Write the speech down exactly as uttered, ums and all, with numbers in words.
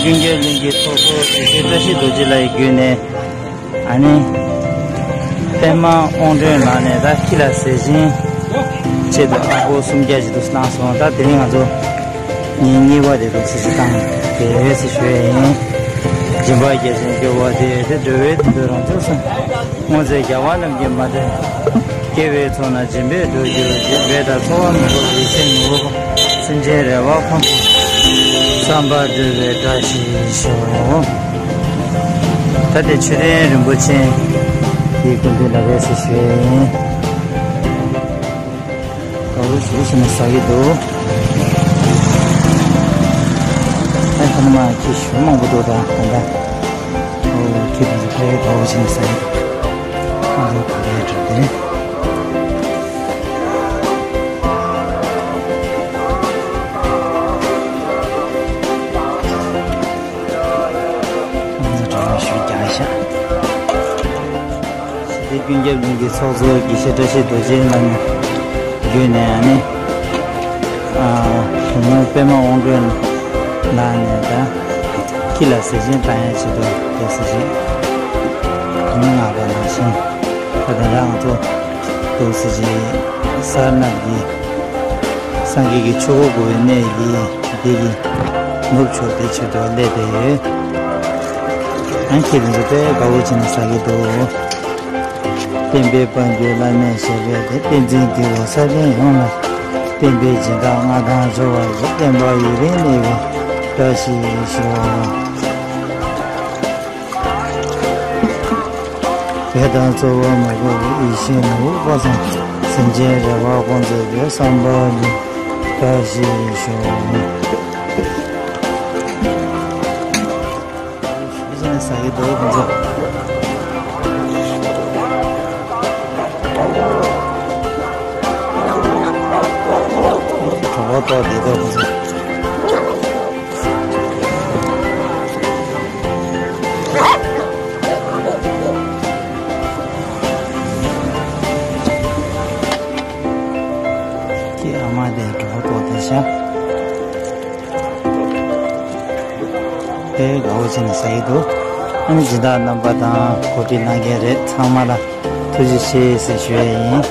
ཀུན་མཁྱེན་གླིང་གི་ཚོགས་གཙོ་དགེ་བཤེས་བཀྲ་ཤིས་རྡོ་རྗེ་ལགས་ཀྱི་བརྒྱུད་ནས། ཨ་ནི། པདྨ་དབང་སྒྲོན་ལགས་ནས་ད་ཁྱི་ལ་ཟས་སྦྱིན་ཆེད་དུ་ཨ་སྒོར་སུམ་བརྒྱ་ཅིག་ཏུ་གནང་སོང་། ད་དེ་རིང་ང་ཚོ་ཉིན་གཉིས་པ་དེ་འདུག་སེ་བཏང་དེ་ཟེར་ཞུ་ཡས་ཡིན། སྦྱིན་པ་རྒྱ་ཆེན་སྐྱོབ་པ་དེ་དེ་འགྲོ་བའི་དུས་རང་བྱུང་སོང་། སྔོན་ཚེ་རྒྱལ་བ་རྣམས་ཀྱི་མ་འདྲེན། སྐྱེ་བོའི་ཚོགས་རྣམས་སྦྱིན་པས་འགྲོ་གྱུར་ཅིག་འབད་དང་འཚོ་བ་མི་འགོར་བའི་ཚེ་ནུབ། སེམས་ཅན་རེ་བ་ཁོང་ཁྲོ། བསམ་པ་སྒྲུབ་པའི་བཀྲ་ཤིས་ཤོག་ད་དེ་མཆོད་རྟེན་རིན་པོ་ཆེ་དེའི་སྐུ་མདུན་ལ་རེད་ཟེར་ཞུ་ཡས་ཡིན། དགའ་བོ་ཞེ་པོ་ཞིག་ནས་ཟ་གི་འདུག་ཨ་ཁ་ན་མ་ཁྱི་ཞེ་པོ་མང་པོ་འདུག་ད་ད་ད། ཨོ་ཁྱི་དེ་ཚོ་དཔེ་དགའ་བོ་ཞིག་ནས་ཟ་གི་འདུག་ང་ཚོ་ག་ལེར་འགྲོ་དེ། ང་ཚོ་གྲོགས་པོ་ཞུ་རྒྱག་ཤག་ཞི་བདེ་ཀུན་ཁྱབ་གླིང་གི་ཚོགས་གཙོ་དགེ་བཤེས་བཀྲ་ཤིས་རྡོ་རྗེ་ལགས་ནས་བརྒྱུད་ནས་ཨ་ནི་ཨ་བུ་མོ་པདྨ་དབང་སྒྲོན་ལགས་ནས་ད་ཁྱི་ལ་ཟས་སྦྱིན་བཏང་ཡ་ཆེད་དུ་དེ་ཟས་སྦྱིན་ཉིན་ལྔ་པ་ནང་བཞིན་ད་ལྟ་རང་ཚོ་འདུག་སེ་བྱས་སར་ནག་གི་སངས་རྒྱས་ཀྱི་ཆོས་འཁོར་བསྐོར་བའི་གནས་ཀྱི་འདི་གི་ནུབ་ཕྱོགས་དེ་ཆེད་དུ་སླེབས་བསྡད་ཡོད། ཨ་ཁྱེད་ཚོ་དཔེ་དགའ་བོ་བྱས་ནས་ཟ་གི་འདུག་བསྟན་པའི་དཔལ་འབྱོར་བླ་མའི་ཞབས་པད་དེ། བསྟན་འཛིན་དགེ་བ་ས་སྟེང་ཡོངས་ལ། བསྟན་པའི་སྦྱིན་བདག་མངའ་ཐང་འབྱོར་བར་བགྱི། བསྟན་པ་ཡུན་རིང་གནས་པའི་བཀྲ་ཤིས་ཤོག་འབད་དང་འཚོ་བ་མི་འགོར་བའི་ཡིད་བཞིན་ནོར་བུ་དཔག་བསམ་སེམས་ཅན་རེ་བ་སྐོང་མཛད་པའི་བསམ་པ་ལ་བཀྲ་ཤིས་ཤོག་ཟ་གི་འདུག་ཁོང་ཚོ། གྲོད་ཁོག་ལྟོགས་བསྡད་འདུག་ཁོང་ཚོ། ཁྱེད་ཨ་མ་དེ་གྲོད་ཁོག་ལྟོགས་བསྡད་ཤག་དཔེ་དགའ་བོ་བྱས་ནས་ཟ་གི་འདུག་ཨ་ནི་སྦྱིན་བདག་རྣམ་པ་དང་གོ་སྒྲིག་གནང་མཁན་རེད། ཚང་མ་ལ་ཐུགས་རྗེ་ཆེ་ཟེར་ཞུ་ཡས་ཡིན།